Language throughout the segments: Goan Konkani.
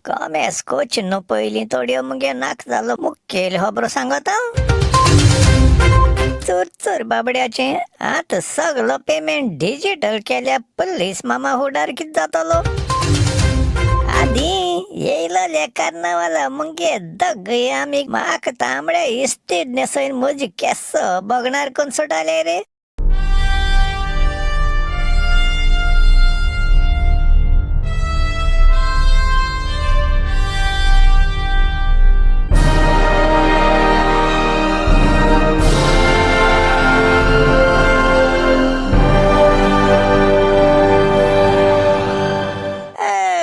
कॉमेस कोच न्हू पयलीं थोड्यो मुगे नाक जालो मुखेल खबरो सांगता. चोर चोर बाबड्याचें आतां सगलो पेमेंट डिजिटल केल्या पुलीस मामा हुडार कित जातलो. आदी येयलो कार्नावाला मुगे दगय आमी म्हाका तांबड्या इस्तीद न्हेसयन म्हजी केस बगणार कोण सुटाले रे.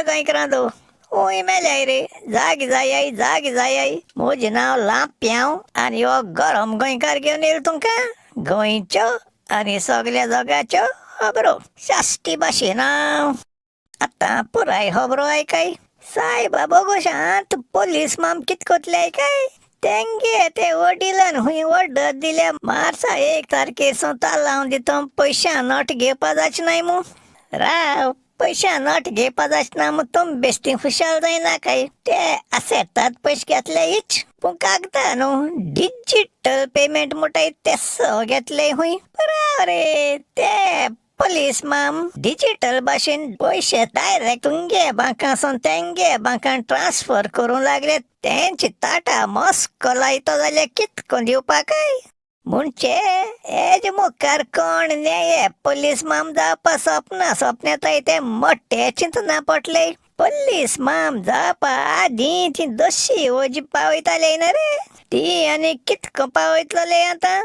गोंयकारांनो हूंय मेल्याय रे, जाग जायाय जाग जायाय. म्हजें नांव लांप्यांव आनी हो गरम गोंयकार घेवन येयलो तुमकां गोंयच्यो आनी सगल्या जगाच्यो खबरो साश्टी भाशेन. आतां पुराय खबरो आयकाय. सायबा बोगो शांत पोलीस माम कित कोतले काय तेंगे ते वडिलान हुंय ऑर्डर दिल्या मार्सा 1 तारखेर तालांव दिता पयशा नोट घेवपा जायचे नाय मू. राव पयशा नोट घेवपा जायचे ना मू तुम बेश्टी खुशाल जायना काय ते असेतात पयशे घेतले इच पूण कागदां न्हू डिजिटल पेमेंट म्हणटाय ते स घेतले हुंय. राव रे ते पोलीस माम डिजिटल भाशेन पयशे डायरेक्ट तुमगे बांकासून तेंगे बांकान ट्रान्सफर करूं लागले. तेंची ताटा मस्को लायतो जाल्यार कितको दिवपा काय म्हणजे हेज मुखार कोण न्हय पोलीस माम जावपा सपना सपन्याताय ते मोठे चिंतना पडले. पोलीस माम जावपा आदीं ती दशी वजी पावयताले ना रे ती आनी कितको पावयतले आतां.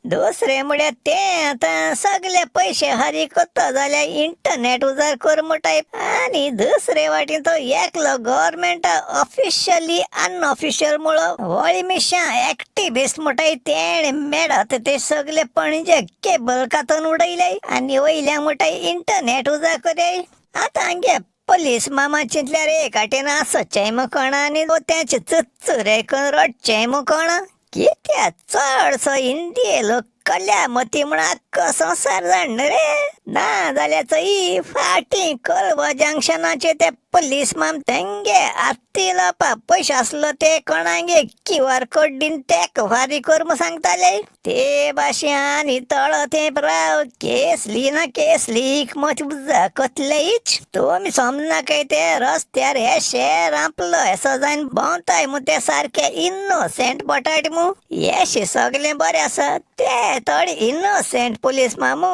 दुसरें म्हळ्यार ते आतां सगले पयशे हारी कोत्ता जाल्यार इंटरनेट उजार कर म्हणटाय. आनी दुसरे वाटेन तो एकलो गव्हर्मेंटा ऑफिशियली अनऑफिशियल मुळो होळी मिशां एक्टिविस्ट म्हणटाय तेणें मेळत ते सगले पणजे केबल कातून उडयले आनी वयल्या म्हणटाय इंटरनेट उजार करय. आतां हांगे पोलीस मामा चिंतल्यार एक वाटेन आसचें मू कोणा आनी तेंचे चुच्चुरे करून रडचें मू कोणा. कित्याक चडसो हिंदी लोक कल्या मती म्हूण आख्खो संवसार जाण रे. ना जाल्यार चोय फाटीं कोलवा जंक्शनाचेर ते पोलीस माम तेंगे आत्ती लावपा पयशे आसलो ते कोणागे क्यू आर कोड दीन तेक फारीक कर म्हूण सांगताले. ते भाशेन आनी तळो थंय राव केसली ना केसली मत कसलेच तुमी समजनाकाय ते रस्त्यार हे रांपलो येसो जायन भोंवताय मू ते सारके इनोसेंट बटाट मू. येशे सगलें बरें आसा ते थोडे इनोसेंट पोलीस मामू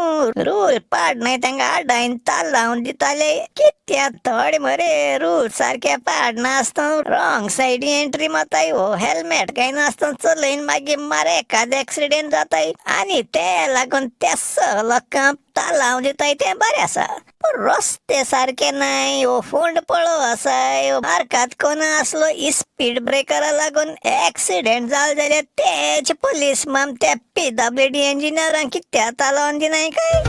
रूल पाड न्हय तांकां आडायन तालावन दिताले. कित्याक थोडे मरे रूल सारके पाड नासतना रॉंग सायडी एंट्री मारताय हो हेल्मेट काय नासतना चलयन मागीर मारे एखादे एक्सिडेंट जाताय आनी ते लागून ते लोकांक तालांव दिताय तें बरें आसा. पूण रस्ते सारके नाय हो फोंड पळो आसाय मार्कात कोण आसलो स्पीड ब्रेकरा लागून एक्सिडेंट जालो जाल्यार तेच पोलीस माम त्या पीडब्ल्यूडी इंजिनियरांक कित्याक तालावन दिनाय काय.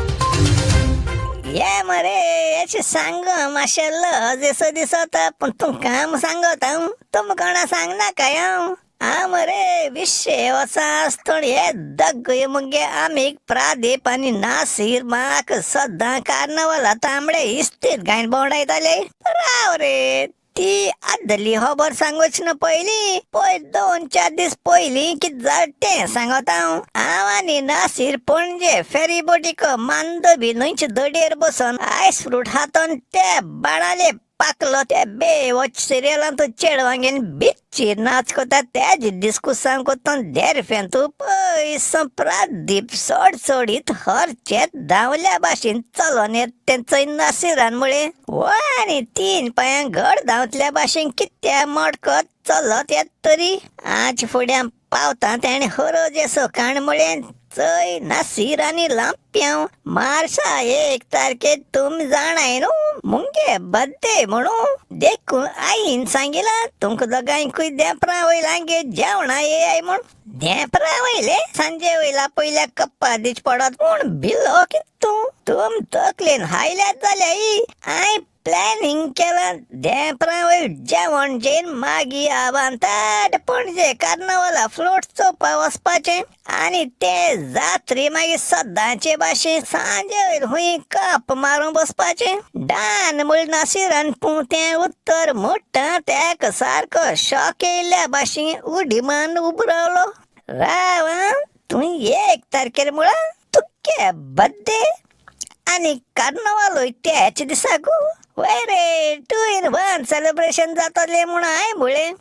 ये मरे हेचे सांग मातशें लज येसो दिसता पूण तुमकां सांगता तुमकां कोणा सांगनाकाय. हांव हांव मरे विशय वचा आसतना हे दगय मुगे आमी प्रादीप आनी नासीर म्हाका सद्दां कार्नावाला तांबडे इस्तीद घायन भोंवडायताले. राव रे ती आदली खबर सांगूच न्हू पयलीं पळय 2-4 दीस पयलीं कितें जालें तें सांगता हांव. हांव आनी नासीर पणजे फेरी बोटीक मांडवी न्हंयचे दडयेर बसून आयस फ्रूट हातून ते बाणाले पाकलो ते बेवच सिरियलांत चेडवांगेन बिच्ची नाच कोता तेज डिस्कुसांव कोता देरफेन तूं पयस प्रादीप सोडसोडीत हरचेत धांवल्या भाशेन चलोन येत तें नासिरान म्हळें हो आनी 3 पांयां घड धांवतल्या भाशेन कित्या मडकत चलत येत तरी आज फुड्यां पावता तेणें हरज येसो काण म्हळें चय नासीर आनी लांप्यांव मार्सा 1 तारखेर तुमी जाणाय न्हू मुगे बड्डे म्हणून देखून आईन सांगिलां तुमकां दोगांयकूय देंपरा वयला गे जेवणा येयाय म्हूण. देंपरा वयले सांजे वयला पयल्या कप्पा these पडत पूण भिलो कित तूं तुम तकलेन हायल्यात जाल्यार I प्लॅनिंग केलां धेंपरा वयर जेवण जेवन मागीर आवांताट पणजे कार्नावाला फ्लोट चोवपा वचपाचें आनी ते जात्री मागीर सदांचे भाशेन सांजे वयर हुंय कप मारूंक बसपाचें. डान म्हूण नासिरान पूं तें उत्तर मोडटा तेका सारको शॉक येयल्ल्या भाशेन उडी मारून उबो रावलो. राव आं, तूं एक तारखेर म्हळां तुगे बड्डे आनी कार्नावालूय त्याच दिसा गो. वय रे, 2 in 1 celebration जातलें म्हूण हांवें म्हळें.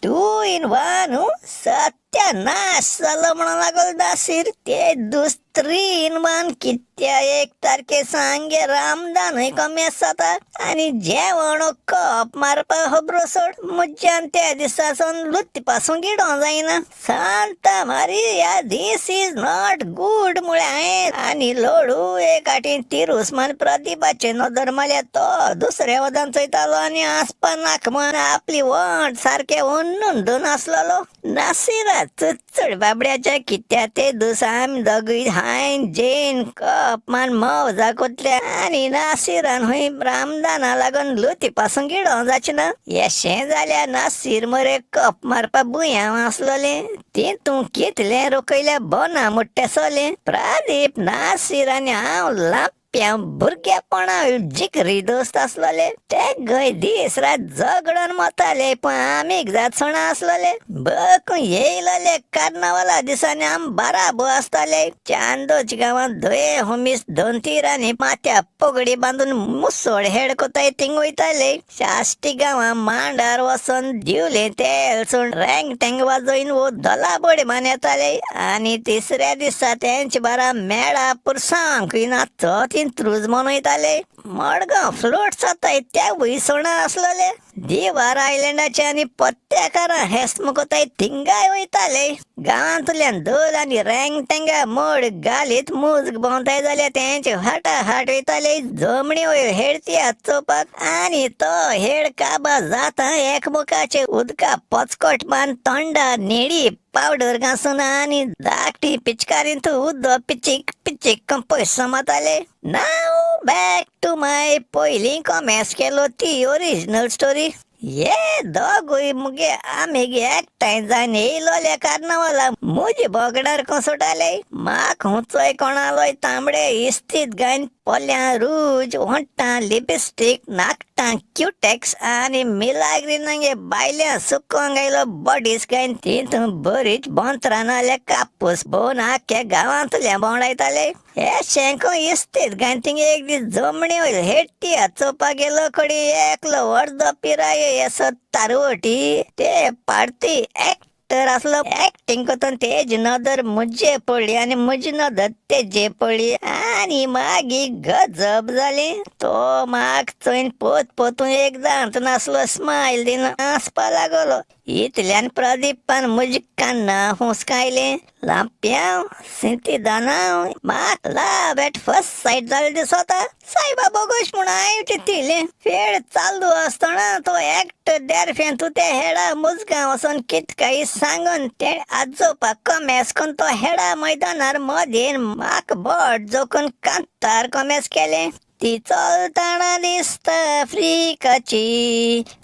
2 in 1 सत्यानाश जालो म्हणून लागलो नासीर. ते दीस 3 in 1 कित्या एक तारखे सांगे रामदानूय कमी जाता आनी जेवण कप मारपा खबरो सोड मुज्यान त्या दिसा सावन लुत्ती पासून गिडों जायना. Santa Maria, this is not good म्हळें हांवें आनी लोडू एक आटी तिरुस्मान प्रदीपाचे नदर मारल्या. तो दुसऱ्या वदान चोयतालो आनी आसपा नाक म्हण आपली वंट सारके उन्नून आसलेलो. नासिरा चुचूड बाबड्याच्या कित्या ते दिसा आमी दोगूय हांवें जेन कप मान मौजा कोतल्या आनी नासिरान हुंय रामदाना लागून लुती पासून गिडों जाचें ना. येशें जाल्यार नासीर मरे कप मारपा बुयांव आसलोलें ती तूं कितलें रोखयल्या बोना मोट्टे सोलें. प्रदीप नासीर आनी हांव लांप्या भुरगेपणा जिकरी दोस्त आसलोले. ते गय दीस रात झगडोन मताले पण आमी जात सणा आसलोले. बकून येयलोले कार्नावाला दिसांनी आम बाराबो आसताले. चांदोच गांवांत धये होमीस दोन आनी माथ्या पगडी बांदून मुसोड हेड कोताय थिंग वयताले. साश्टी गांवां मांडार वचोन दिवले तेल सोड रँग टँग वाजोवन वो दलाबोडी मान येताले आनी तिसऱ्या दिसा तेंचे बारा मेळा पुरसांकूय नाचो तीं त्रूज मनयताले. मडगांव फ्लोट जाताय तेवूय सणा आसलोले. दिवार आयलंडाचे आनी पत्त्याकारां हेस्म कोताय थिंगाय वयताले. गांवांतल्यान धोल आनी रँग टेंगा मोड घालीत मुज भोंवताय जाल्यार तेंचे हाटाहाट वयताले जमणी वयर हेडती चोवपाक आनी तो हेड काबा जाता एकमुखाचे उदका पचकट मान तोंडा नेडी पावडर घासून आनी धाकटी पिचकारींत उदक पिचीक पिचीक पयसो माताले. नाव बॅक टू my पयलीं कॉमेस केलो ती ओरिजिनल स्टोरी. हे दोगूय मुगे आमी एकठांय जावन येयलोले कार्नावाला मुजे बोगडार कसोटाले. म्हाक हुंचोय कोणालोय तांबडे इस्तीद घायन पोल्यां रूज वोंठां लिपस्टीक नाकटां क्युटेक्स आनी मिलाग्रीनांगे बायल्यां सुकोंक आयलो बॉडीस घायन तितून बरीच बोंतरां नाल्यार कापूस भोवन आख्ख्या गांवांतल्या भोंवडायताले. हे शेंको इस्तीद घायन थिंग एक दीस जमणी वयर हेडटी चोवपाक गेलो कडी एकलो अर्दो पिराये येसो तारवटी ते पाडती एक्टर आसलो. एक्टिंग करतना तेजी नदर मुजे पडली आनी म्हजी नदर तेजे पडली आनी मागीर गजब जाली. तो म्हाक चोयन पोत पोतून एकदां नासलो स्मायल दिवन हांसपा लागलो. इतल्यान प्रदीपान म्हजी कान्नां हुसकायलें. लांप्यांव सिंतिदानाव म्हाक लव एट फर्स्ट सायट जालें दिसोता. सायबा बोगोश म्हूण हांवें चिंतिल्लें. फेड चालू आसतना तो एक्टर देरफेन तूं त्या हेडा मुजगां वचोन कित काय सांगून ते आजोबा कमेस करून तो हेडा मैदानार मदीं म्हाक बोट जोखून कांतार कमेस केलें. ती चलतना दिसता आफ्रिकाची,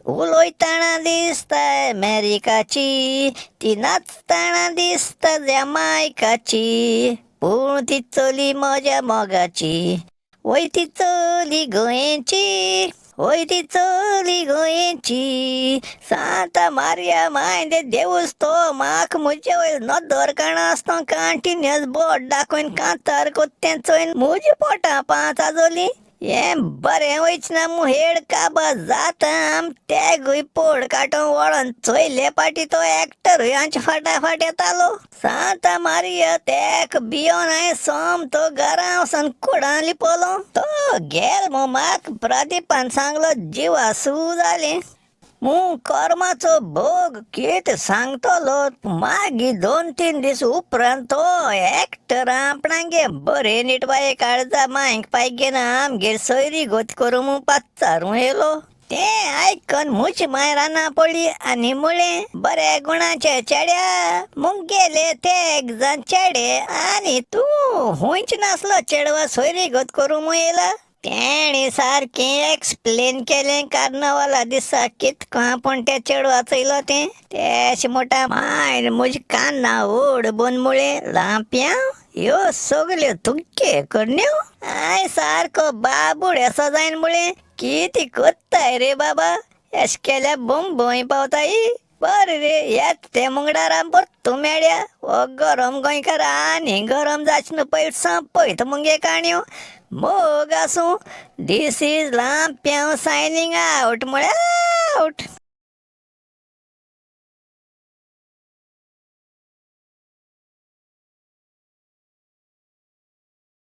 उलयतना दिसता अमेरिकाची, ती नाचतना दिसता जमायकाची, पूण ती चली म्हज्या मोगाची. वय ती चली गोंयची, वय ती चली गोंयची. सांता मारिया माय दे देवूस तो म्हाक म्हजे वयर नदर काडनासतना कंटिन्युअस बोट दाखोवन कांतार कोत्तें चोयन म्हजी पोटां पांच आजोली. हें बरें वयचना मु हेड काबा जाता आम तेगूय पोड काटून वळोन चोयले पाटी तो एक्टरूय आमचे फाटाफाट येतालो. सांता मारिया तेक भियोन हांवें सोमतो घरा वचोन कुडां लिपलो. तो गेल मु म्हाक प्रदीपान सांगलो जिवा सू जालें. मु कर्माचो भोग कित सांगतलो. मागीर 2-3 दीस उपरांत तो एक्टर आपणागे बरे निटवाये काळजा मांयक पाय घेवन आमगेर सोयरी गोत करूं म्हूण पाचारूं येयलो. तें आयकून म्हजी मांय रानां पडली आनी म्हळें बऱ्या गुणाचे चेड्या मुगेले ते एक जाण चेडे आनी तूं हुंयच नासलो चेडवा सोयरी गोत करूं म्हूण येयला. तेणी सारकें एक्सप्लेन केलें कार्नवाला दिसा कितको आपूण त्या चेडवा चयलो तें. तेश मोटा मायन म्हजी कान्ना ओड बोन मुळे लांप्यांव ह्यो सगल्यो तुगे करण्यो. I सारको बाबूड असो जायन मुळे कितें कोत्ताय रे बाबा, एश केल्या बोंबोय पावताय. बरें रे, येत ते मुंगडार आम परतू मेळया. हो गरम गोंयकार आनी गरम जायच न्हू पयलीं सोंपयत मुगे काणयो. मोग आसूं. दीस is लांप्यांव सायनींग आवट म्हळ्यार आवट.